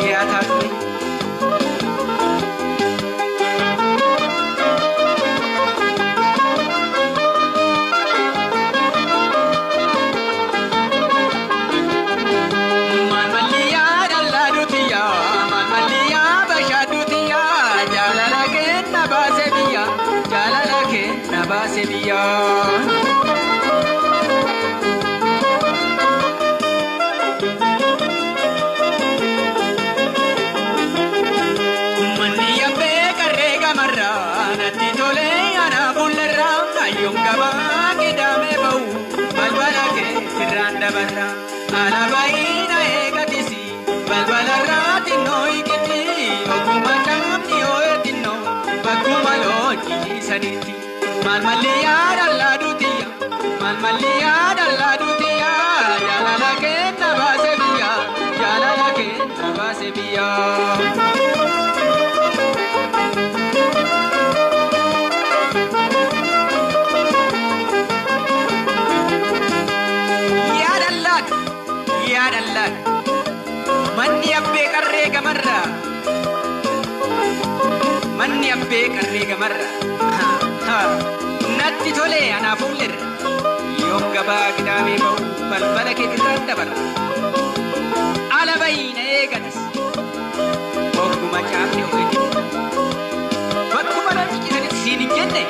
Nagee taatu. Malmalliyaa dallaa dutiyaa, malmalliyaa bashaa dutiyaa, jaalala kenna baase biyya, jaalala kenna baase biyya. Manni yabbee qarree gamarraa natti tolee ana fuullarraa hayyoon gabaa qidaamee ba'u balbala keetirraan dabarra. Alabaayina eegatisi balbalarraa xinnoo hiikitti ogummaa caamni yoo xinnoo bakkuma loonjiisanitti. Malmalliyaa dallaa dutiyya, malmalliyaa dallaa dutiyya, jaalala kenna baase biyya, jaalala kenna baase biyya. Yaadallaadha, yaadallaadha. Manni abbee qarree gamarraa. Manni abbee qarree gamarraa. Natti tolee anaa fuullerra. Yoom gabaa qidaamee ba'u balbala keetirraan dabarra. Ala bayiina eegatas. Ogguma caafni ho'e. Bakkuma nan ciisanitti siin hin jenne.